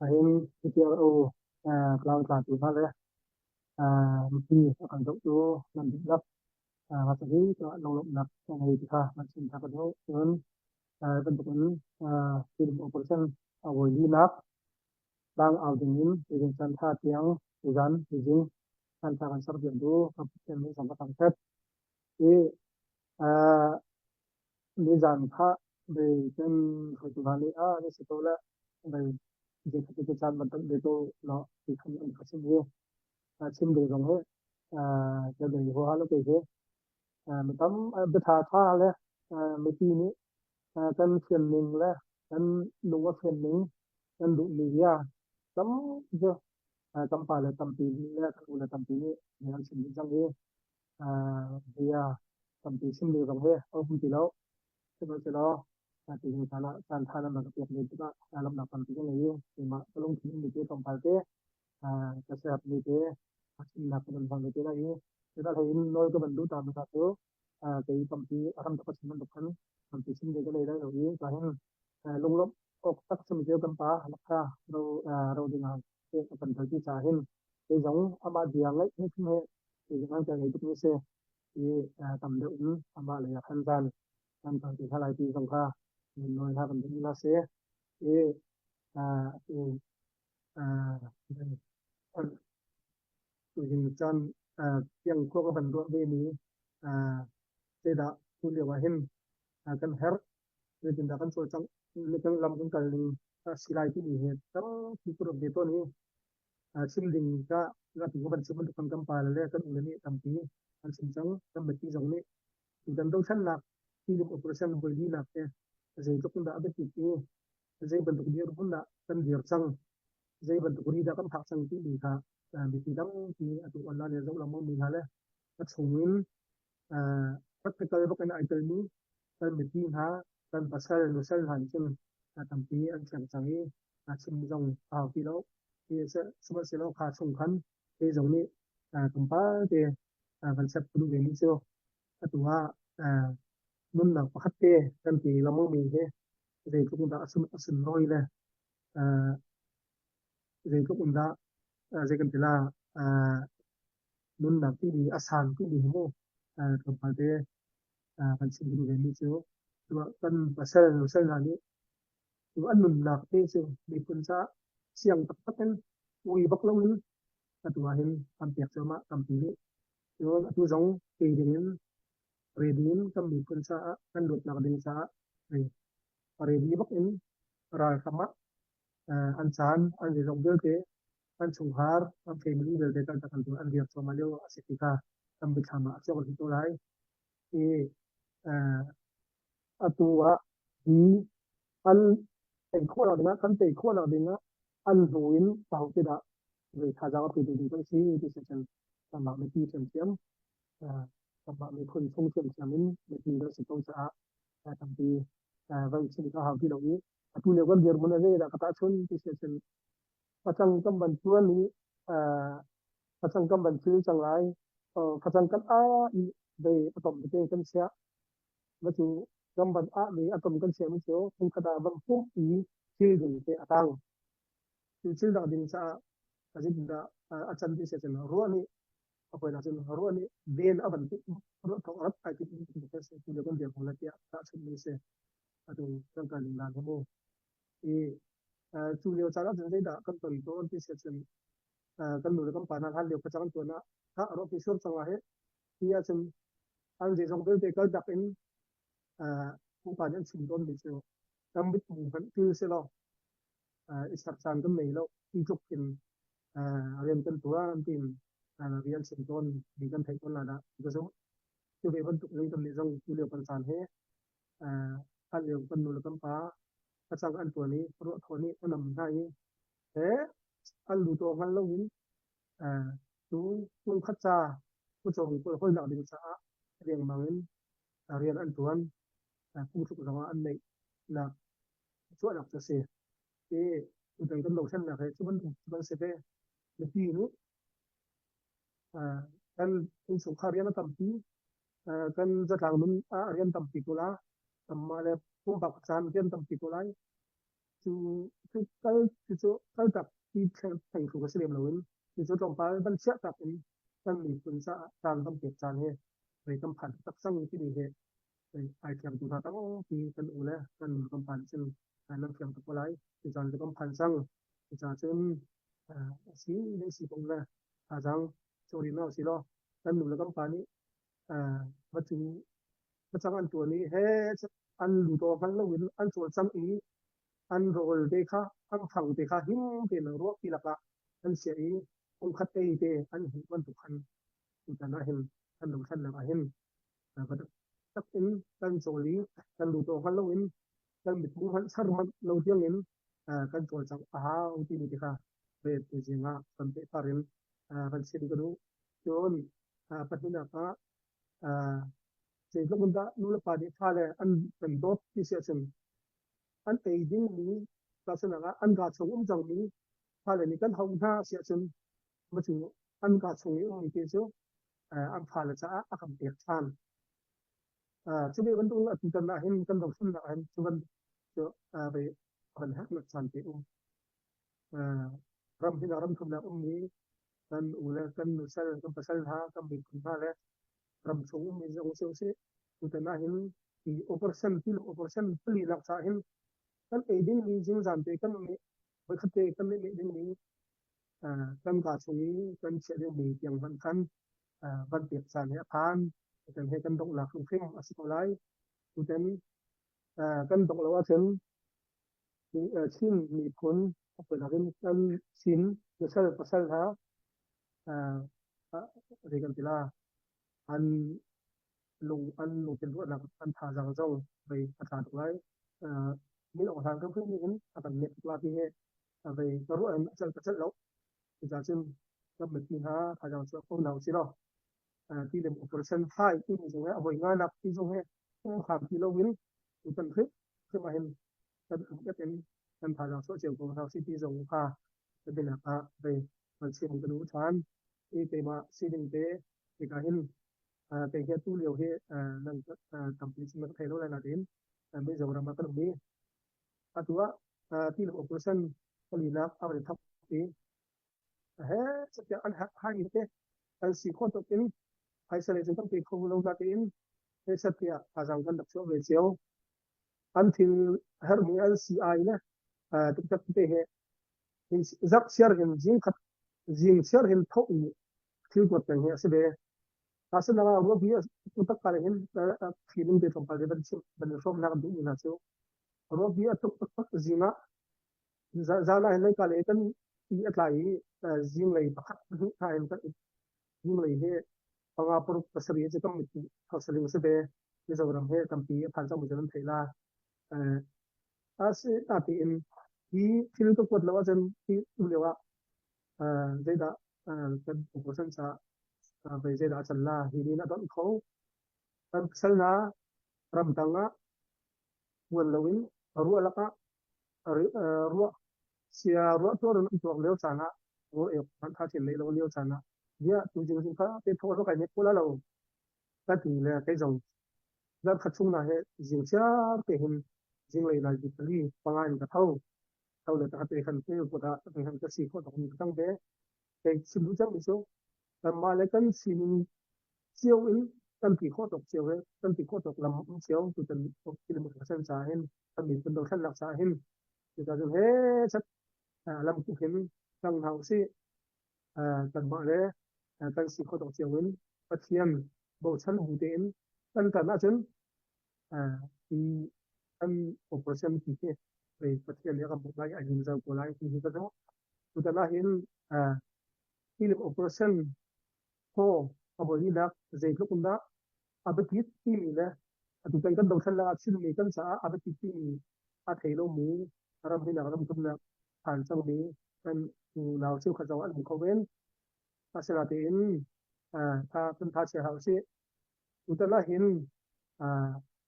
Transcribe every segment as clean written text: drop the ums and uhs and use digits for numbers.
Ahhin CPRO tlangtlatu hna le mipi a kan zohtu nan dihlak hi lunglawmhnak ka ngei ti kha nan chim hna ka duh. Cun bantukin Freedom Operation a voi linak tlang au ding in tuzing caan tha tiang tuzan tuzing caan tha kan serpiaktu kan Pathian nih zong ka thangthat. I nizan kha bei kan hruaitu hna nih ah na si ko le bei zeikhat te caan bantuk ve ko law ti khan an ka chim i chim ding zong hi ka bei huaha lo kei hi mi tam biatha tha le mipi nih kan fian ning le kan lung a fian ning kan duh mi bia tam cu kan pa le tampi le kan u le tampi nih an chim dih cang i bia tampi chim ding zong hi a um ti lo. Sihmanhsehlaw tihni caan ah caan ṭha nan rak ka pek ve tikah lawmhnak tampi ka ngei i keimah ka lungthin ummi te tlawmpal te ka siaherhmi te chimnak ka van hmang ve te lai i cudah hlei in nawl ka van duh ta hmasa cu kei tampi a ram ka chim bantuk khan tampi chim ve ka nei lai lo i ka hin lunglawmh awk tak simi cu kan pa lakha ro ro ding ah a kan kalpi caah hin kei zong amah bia ngaih hi he kei zong an ngei tukmi si i tam deuh in amah lei ah khan zan kan kalpi hna lai ti zong kha nawl hna kan duh hna si i tuhin caan tiang khua ka van ruah ve mi zeidah tu lio ah hin kan herh zeitindah kan cawlcangh kan lam kan kal ning si lai timi hi tampi ka ruat ve tawn i chim ding ka ngati ka van chim bantuk kan kan pale le kan ule nih tampi an chim cang. Kan mipi zong nih tutan dothlennak tilim operation voi linak te zeitluk in dah a biapit i zei bantuk dirhmun dah kan dir cang, zei bantuk ri dah kan phak cang timi kha mipi tampi atu online le zoh lengmang mi hna le a chung in practical bak in ai telmi kan mipi hna, kan pasal nusal hna nih cun tampi an thiam cang i chim zong a hau ti lo. Sihmanhsehlaw kha chung khan kei zong nih tlawmpal te van set ka duh ve mi cu atu ah nunnak pakhat te kan ti lengmang mi hi zeitluk in dah a sunlawi le zeitluk in dah zei kan ti la nunnak timi a san timi hi mu tlawmpal te kan chim duh ve mi cu kan pasal nusal hna nih cu an nunnak te cu miphun caah siang taktak in ui bak loin atu ah hin an pek cuahmah tampi nih. Cun atu zong pe ding in ready in kan miphun caah kan luatnak ding caah ready bak in ralhram ah an caan an zeizong vialte an chungkhar an family vialte kan tak an dir cuahmah lio a si ti kha kan biathlam ah a cuak rih ko lai. I atu ah hi an tei khawhnak dingah kan tei khawhnak dingah an hnu in ahote dah zei thazaang a petu ding kan si ti si cun kanmah mipi ṭhiamṭhiam kanmah miphun chung ṭhiamṭhiam in mipi kan si ko caah tampi van chim ka hau ti lo i atu lio kan dirhmun a zeidah ka tahchun ti si cun facang kan van ṭuan i facang kan van cil cang lai, facang kan ah i vei a tom tete kan chiah. Na cu ram van ah mi a tom kan chiahmi cu hmunkhat ah van pumh i thil ding te a tang. Cu thil dang ding caah a zeitindah a can ti si cun ruah nih a hawinak cun ruah nih ven a van timh ruah thawk a rat ai timh mi kan si tu le kan dirhmun le tiah tahchunhmi si atu kan kal ning dan hi mu. I cu lio caan ah cun zeidah kan ton tawn ti si cun kan nu le kan pa hna hlan lio facang tuan ah ha ruah pi sur cang ah hi ti ahcun an zeizong vialte kaltak in pupa nih an chim tawnmi cu kan mitmu hmanh til selaw i ser caan kan nei lo ti tluk in rian kan tuan tiin rian chim tawn mi kan theih tawn la dah ka zumh. Cu ve bantuk in kan nih zong tu lio kan caan hi hlan lio kan nu le kan pa facang an tuan i ruah thaw nih a nam hna i he an lu taw hngal lo in cu pumkhat ca pawcawm pawl holnak ding caah riangmang in rian an ṭuan. Phungthluk zongah an neihnak chuahnak cu a si. I tutan kan dothlennak hi cu bantuk cu kan si ve. Mipi nih kan innchungkhar rian a tampi, kan zatlang nun ah rian tampi ko la, kanmah le pumpak caan rian tampi ko lai. Cu cu kal cucu kaltak ti theng thu ka si lem loin cucu tlawmpal van chiah tak in kan miphun caah caan kan pek caan hi rei kan phan tak cang timi hi ai fiangtu hna tampi kan u le kan nu kan pa nih cun nan fiang tuk ko lai. Cu caan cu kan phan cang. Cucaah cun a si le si kong le thazaang cawri hna usih law kan nu le kan pa nih va cu facang an tuan i he an lutaw hngal loin an cawlcang i an rawl te kha an fang te kha him tein ruahpi lakah an chiah i kumkhat ei te an hmuh bantuk khan tutan ah hin kan dothlennak ah hin va tak in kan cawl i kan lutaw hngal loin kan mitmu hmanh char manh lo tiangin kan cawlcangh a hau timi te kha ve tuzing ah kan pehpar in kan chim ka duh. Cun pahnihnak ah zeitluk in dah nulepa nih fale an kan dawt ti si ahcun an ei dingmi tahchunhnak ah an kaa chung um cangmi fale nih kan hauh hna si ahcun cu an kaa chung i ummi te cu an fale caah a kan pek ṭhan. Cu ve bantuk in atu tan ah hin kan dothlennak ah hin cu bantuk cu ve kan herhnak caan te um. Ram hin ram thumnak ummi kan u le kan nusal kan pasal hna kan miphun hna le ram chung ummi zong si usih tutan ah hin hi operation ti operation pali nak caah hin kan ei dingmi zingzan te kan meh voikhat te kan meh dingmi kan ka chung i kan chiah dingmi tiang hmanh khan van pek caan he a phan. Tutan he kan donghnak hrimhrim a si ko lai. Tutan kan dongh lo ahcun Chin miphun a in kan sin nusal pasal hna zei kan ti la an lung an lungthin ruahnak an thazaang zong vei a tla tuk lai. Min Aung Hlaing kan nih hin a kan nek tuk la ti hi vei ka ruah in a celh ka celh lo. Cucaah cun kan mipi hna thazaang chuah ko hna usih law ti lem operation fai timi zong he a voi nganak ti zong he hram ti loin tutan hrim hrim ah hin kan um in kan thazaang chuah cio ko hna usih ti zong kha bianak ah vei kan chim ka duh ṭhan. I keimah sining te hika hin kei hi atu lio hi nan tampi cun ka thei lo lai nain Mizoram ah kan um i atu ah ti lem operation palinak a van i thawk i he catiah an hai mi te an si khawh tuk in phaisa lei cun kan pe kho lo natein he satiah thazaang kan rak chuah ve cio. An thil herhmi an si ai le tuktak te he zak siar hin zing khat zing siar hin tho i thil kuat peng hi a si ve. Asinain ruahpi tuk kar hin feeling te tlawmpal te van chim van i hrawm nak duh mi hna cu ruahpi a tuk taktak zing ah zan ah hin lei ka le kan i a tlai i zinglei pakhat hnih hna in kan zinglei hi panga paruk pasarih cu kan mit thawsaling si ve. Mizoram he tampi a phan cang mi cu nan theih la. Asi natein hi thil ka kuat lo ahcun hi tu lio ah zeidah kan operation caah vei zeidah a can la hi nih a donh kho. Kan pasal hna ramdang ah uan loin ruah lakah ruah sia ruah tuar in an tuak lio caan ah rawl ei awk hmanh kha thil neih lo lio caan ah bia tu jing jing kha te thaw kai nek ko la lo ka ti le kei zong zarkhat chung na he zing chiar te hin zinglei lai bi pali panga in ka tho tho le ta te khan te ko da te khan ka si kho dong ka tang ve kei chim du cang mi cu kanmah le kan sining cio in kan ti khawh tuk cio he kan ti khawh tuk lam um cio tutan film ka sen ca hin kan miphun dothlennak ca hin cucaah cun he chat lam ku hin tang hna usih kanmah le kan si khawh tuk cio in Pathian bochan bu tein kan tan ahcun hi kan operation ti hi Pathian nih a kan bawmh lai a him zau ko lai ti hi ka zumh. Tutan ah hin Philip operation thaw a voinak zeitluk in dah a biapit timi le atutan kan dothlennak ah chimmi kan caah a biapit timi a thei lomi ramhinak ramthumnak phan cangmi kan unau cheukhat zong an um kho men. Asinain tha kan tha chia hlah usih. Tutan ah hin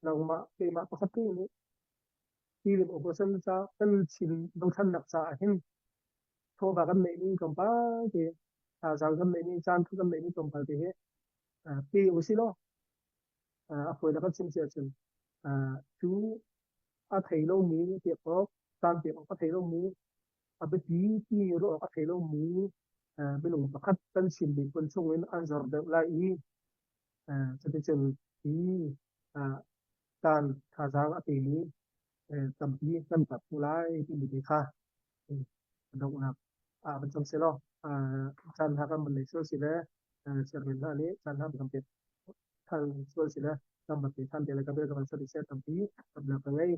nangmah keimah pakhat te nih Philip operation ca kan Chin dothlennak caah hin chawva kan neihmi tlawmpal te thazaang kan neihmi caan kan neihmi tlawmpal te hi pe usih law a fawi kan chim si ahcun cu a thei lomi pek awk. Caan pek awk a thei lo mu, a biapi ti ruah awk a thei lo mu, minung pakhat kan Chin miphun chungin an zor deuh lai i cuticun hi caan thazaang a pemi tampi kan tar ko lai timi te kha donghnak ah van cang selaw caan ha kan van nei sual si le sianginn hna nih caan ha kan pek than sual si le kan van pe than te le ka bel ka van sat i tampi tamnak ka ngei.